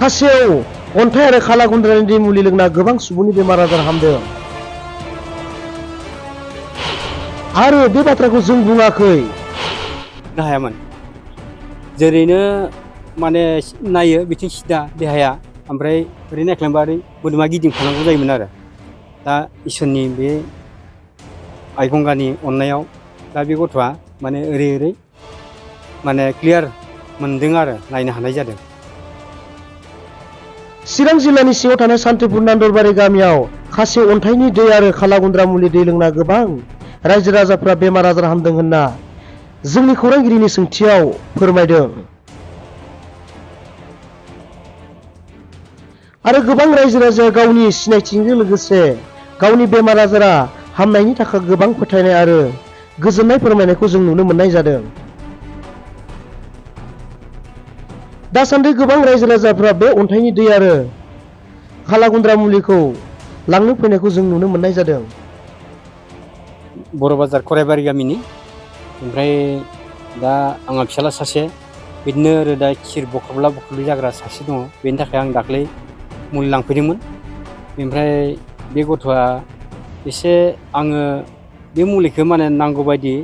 खासेव अन्थाइ आरो खाला गुन्द्रानि दै मुलि लोंना गोबां सुबुंनि बेमार आजार हामदों। आरो बे बाथ्राखौ जों बुङाखै। हायामोन जेरैनो माने नायो बिथिं सिदा देहाया ओमफ्राय ओरै नायख्लांबा ओरै मोदोमा गिदिंफानांगौ जायोमोन आरो दा इसोरनि बे आइ गंगानि अननायाव दा बे गथ'आ माने ओरै माने क्लियार मोनदों आरो नायनो हानाय जादों। चिरां जिल्लानि सिङाव थानाय सान्तिपुर नान्दरबारि गामियाव खासे अन्थाइनि दै आरो खाला गुन्द्रा मुलि दै लोंना गोबां रायजो राजाफ्रा बेमार आजार हामदों होनना जोंनि खौरांगिरिनि सोंथियाव फोरमायदों। आरो गोबां रायजो राजाया गावनि सिनायथिजों लोगोसे गावनि बेमार आजारा हामनायनि थाखाय गोबां फोथायनाय आरो गोजोननाय फोरमायनायखौ जों नुनो मोननाय जादों। दासान्दि गोबां रायजो राजाफ्रा बे अन्थाइनि दै आरो खाला गुन्द्रा मुलिखौ लांनो फैनायखौ जों नुनो मोननाय जादों। बर' बाजार खराइबारि गामिनि ओमफ्राय दा आंहा फिसाला सासे बिदिनो रोदा खिर बख्रबला बख्रबलि जाग्रा सासे दङ। बेनि थाखाय आं दाख्लै मुलि लांफैदोंमोन। ओमफ्राय बे गथ'आ एसे आङो बे मुलिखौ माने नांगौ बायदि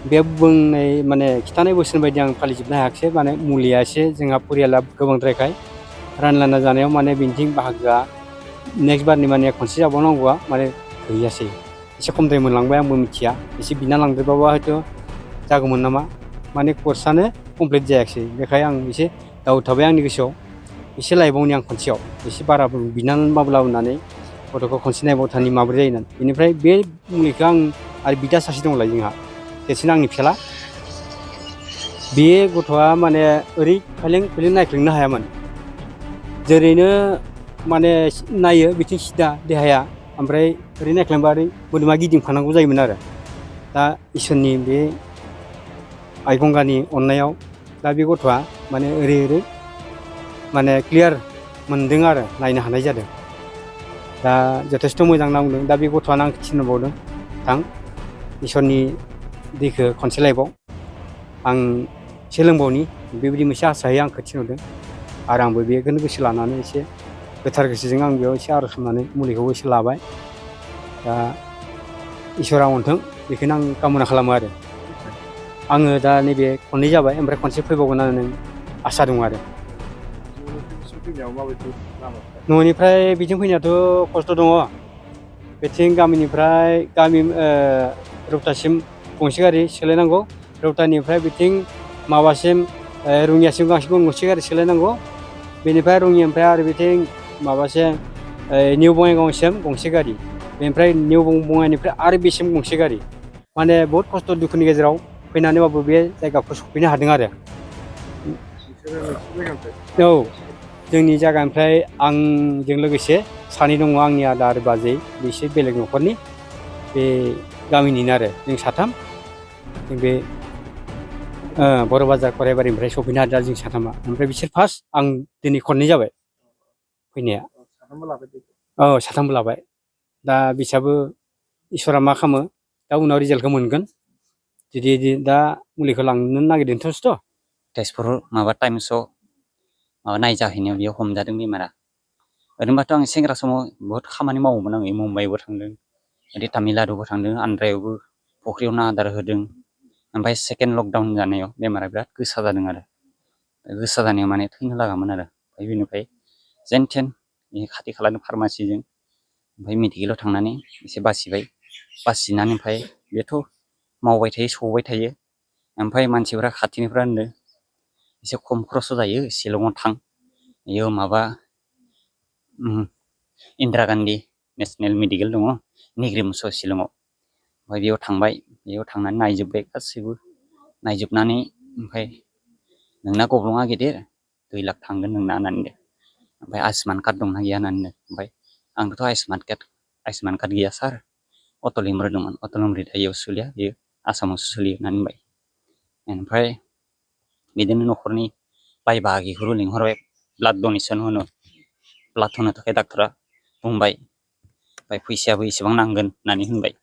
बे बुंनाय माने खिन्थानाय बोसोन बायदि आं फालिजोबनो हायाखिसै। माने मुलिया एसे जोंहा परियाला गोबांद्रायखाय रानलाना जानायाव माने बिथिं बाहागोआ नेक्स्ट बारनि माने खनसे जाबावनांगौआ माने गैयासै। एसे खमद्राय मोनलांबाय आंबो मिथिया एसे बिना लांद्रायबाबा हयथ' जागौमोन नामा माने कर्सआनो कमप्लिट जायाखिसै। बेखायनो आं एसे दाउट थाबाय आंनि गोसोआव एसे लायबावनि आं खनसेयाव एसे बारा बिनानै माब्ला होननानै गथ'खौ खनसे नायबावथानि माबोरै जायो होननानै। बेनिफ्राय बे मुलिखौ आं आरो बिदा सासे दंलाय जोंहा देरसिन आंनि फिसाला बे गथ'आ माने ओरै खायलें खुइलें नायख्लेंनो हायामोन। जेरैनो माने नायो बिथिं सिदा देहाया ओमफ्राय ओरै नायख्लांबा ओरै मोदोमा गिदिंफानांगौ जायोमोन आरो दा इसोरनि बे आइ गंगानि अननायाव दा बे गथ'आ माने ओरै माने क्लियार मोनदों आरो नायनो हानाय जादों। दा जथेस्थ' मोजां नांदों। दा बे गथ'आनो आंखौ थिनहरबावदों थां इसोरनि दैखौ खनसे लायबाव आं एसे लोंबावनि बेबायदि मोनसे आसायै आंखौ थिनहरदों। आरो आंबो बेखौनो गोसो लानानै एसे गोथार गोसोजों आं बेयाव एसे आर'ज खालामनानै मुलिखौबो एसे लाबाय। दा इसोरा अनथों बेखौनो आं कामना खालामो आरो आङो दा नैबे खननै जाबाय ओमफ्राय खनसे फैबावगोन होननानै आसा दं आरो न'निफ्राय बिथिं फैनायाथ' खस्थ' दङ। बेथिं गामिनिफ्राय गामि रौतासिम गंसे गारि सोलायनांगौ। रौतानिफ्राय बिथिं माबासिम रङियासिम गंसे गारि सोलायनांगौ। बेनिफ्राय रङियानिफ्राय आरो बिथिं माबासे निउ बङाइगावसिम गंसे गारि बेनिफ्राय निउ बङाइनिफ्राय आरो बेसिम गंसे गारि माने बहुद खस्थ' दुखुनि गेजेराव फैनानैबाबो बे जायगाखौ सफैनो हादों आरो औ जोंनि जायगानिफ्राय आंजों लोगोसे सानै दङ आंनि आदा आरो बाजै बिसोर बेलेग न'खरनि बे गामिनिनो आरो जों साथाम जों बे बर' बाजार खराइबारिनिफ्राय सफैनो हादों जों साथामा। ओमफ्राय बिसोर फार्स्ट आं दिनै खननै जाबाय फैनाया। औ साथामबो लाबाय। दा बिसाबो इसोरा मा खालामो दा उनाव रिजाल्टखौ मोनगोन। जुदि दा मुलिखौ लांनो नागिरदोंथ' तेजपुर माबा टाइम्सआव माबा नायजाहैनायाव बेयाव हमजादों बेमारा। ओरैनोबाथ' आं सेंग्रा समाव बहुद खामानि मावोमोन। आं मुम्बाइबो थांदों ओरै तामिलनाडुबो थांदों आन्ध्रायावबो फख्रियाव ना आदार होदों। ओमफ्राय सेकेन्ड लकडाउन जानायाव बेमारा बिराद गोसा जादों आरो गोसा जानायाव माने थैनो लागामोन आरो ओमफ्राय बेनिफ्राय जेन थेन खाथि खालानि फार्मासिजों ओमफ्राय मेडिकेलाव थांनानै एसे बासिबाय। बासिनानै ओमफ्राय बेथ' मावबाय थायो सौबाय थायो। ओमफ्राय मानसिफ्रा खाथिनिफ्रा होनदों एसे खम खरस जायो शिलंआव थां बेयाव माबा इन्दिरा गान्धी नेसनेल मेडिकेल दङ निग्रिमस शिलंआव। ओमफ्राय बेयाव थांबाय। बेयाव थांनानै नायजोब्बाय गासैबो नायजोबनानै ओमफ्राय नोंना गब्लङा गेदेर 2 लाख थांगोन नोंना होननानै होनदों। ओमफ्राय आयुष्मान कार्ड दंना गैया होननानै होनदों। ओमफ्राय आंथ' आयुष्मान कार्ड गैया सार अटल इमृत दंमोन। अटल इमृतआ बेयाव सोलिया बेयो आसामावसो सोलियो होननानै बुंबाय। ओमफ्राय बिदिनो न'खरनि बाय बाहागिखौ लिंहरबाय ब्लाड डनेसन होनो। ब्लाड होनो थाखाय डाक्टरा बुंबाय। ओमफ्राय फैसायाबो एसेबां नांगोन होननानै होनबाय।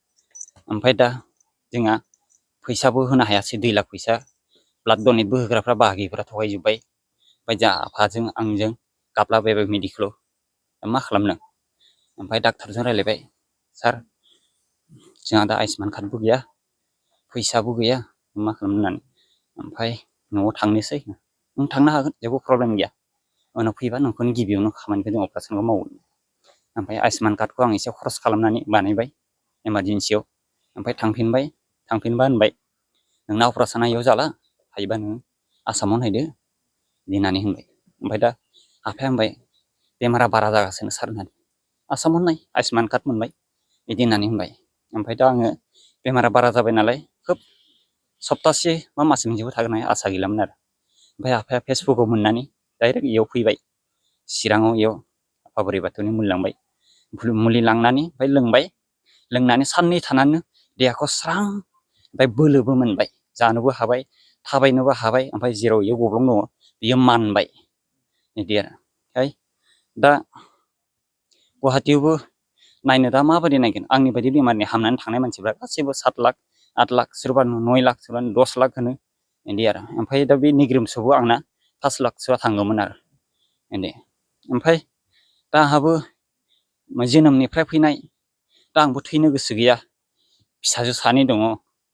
ओमफ्राय दा जोंहा फैसाबो होनो हायासै 2 लाख फैसा ब्लाड डनेटबो होग्राफ्रा बाहागिफ्रा थगायजोब्बाय। ओमफ्राय जोंहा आफाजों आंजों गाबलाबायबाय मेडिकेलाव मा खालामनो ओमफ्राय डाक्टारजों रायलायबाय सार जोंहा दा आयुष्मान कार्डबो गैया फैसाबो गैया मा खालामनो होननानै ओमफ्राय न'आव थांनोसै नों थांनो हागोन जेबो प्रब्लेम गैया उनाव फैबा नोंखौनो गिबियावनो खामानिखौ जों अपारेसनखौ मावगोन ओमफ्राय आयुष्मान कार्डखौ आं एसे खरस खालामनानै बानायबाय इमारजेन्सियाव ओमफ्राय थांफिनबा होनबाय नोंना अपारेसना इयाव जाला हायोबा नोङो आसामाव नायदो बिदि होननानै होनबाय ओमफ्राय दा आफाया होनबाय बेमारा बारा जागासिनो सार होननानै आसामाव नाय आयुष्मान कार्ड मोनबाय बिदि होननानै होनबाय ओमफ्राय दा आङो बेमारा बारा जाबाय नालाय खोब सप्तासे बा मास मोनसेबो थागोन होननानै आसा गैलामोन आरो ओमफ्राय आफाया फेसबुकआव मोननानै डाइरेक्ट इयाव फैबाय चिराङाव इयाव आफा बोराइ बाथौनि मुलि लांबाय मुलि लांनानै ओमफ्राय लोंनानै साननै थानानै देहाखौ स्रां ओमफ्राय बोलोबो मोनबाय जानोबो हाबाय थाबायनोबो हाबाय ओमफ्राय जेराव इयाव गब्लं दङ बियो मानबाय बिदि आरो ओमफ्राय दा गुवाहाटियावबो नायनो दा माबायदि नायगोन आंनि बायदि बेमारनि हामनानै थांनाय मानसिफ्रा गासैबो 7 लाख 8 लाख सोरबा 9 लाख सोरबा 10 लाख होनो बिदि आरो ओमफ्राय दा बे निग्रोमसोआवबो आंना 5 लाखसोआ थांगौमोन आरो बिदि ओमफ्राय दा आंहाबो जोनोमनिफ्राय फैनाय दा आंबो थैनो गोसो गैया फिसाजो 2 दङ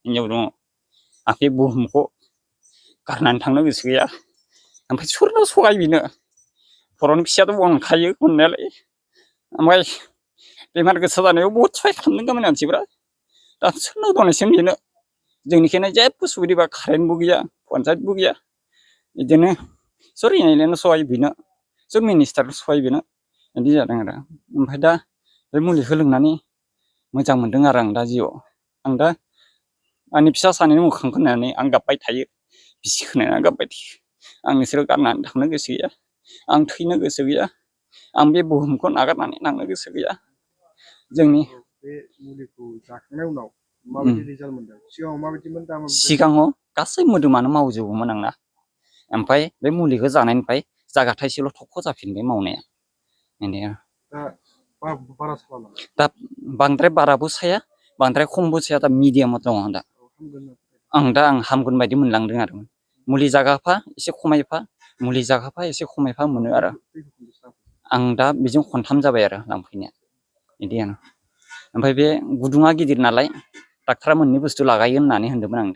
हिनजाव दङ आं बे बुहुमखौ गारनानै थांनो गोसो गैया ओमफ्राय सोरनो सहायबिनो बर'नि फिसायाथ' अनखायो अननायालाय ओमफ्राय बेमार गोसा जानायाव बहुद सहाय खालामदों गामिनि मानसिफ्रा दा सोरनो डनेसन बिनो जोंनिखायनो जेबो सुबिदा कारेन्टबो गैया पन्सायतबो गैया बिदिनो सोर इनायनो सहाय बिनो सोर मिनिस्टार सहाय बिनो बिदि जादों आरो ओमफ्राय दा बे मुलिखौ लोंनानै मोजां मोनदों आरो आं दा जिउआव आं दा आंनि फिसा 2नि मोखांखौ नायनानै आं गाबबाय थायो बिसिखौ नायनानै गाबबाय थायो आं नोंसोरखौ गारनानै थांनो गोसो गैया आं थैनो गोसो गैया आं बे बुहुमखौ नागारनानै थांनो गोसो गैया जोंनि बे मुलिखौ जाखांनाय उनाव माबायदि रिजाल्ट मोनदों सिगाङाव माबायदिमोन दा सिगाङाव गासै मोदोमानो मावजोबोमोन आंना ओमफ्राय बे मुलिखौ जानायनिफ्राय जागा थाइसेल' थख' जाफिनबाय मावनाया दा बांद्राय बाराबो साया बांद्राय खमबो साया दा मिडियामाव दङ दा आं हामगोन बायदि मोनलांदों आरो मुलि जागाफा एसे खमायफा मुलि जागाफा एसे खमायफा मोनो आरो आं दा बेजों 3 जाबाय आरो लांफैनाया बिदि आरो ओमफ्राय बे गुदुङा गिदिर नालाय डाक्टारा मोननै बुस्थु लागायो होननानै होनदोंमोन आं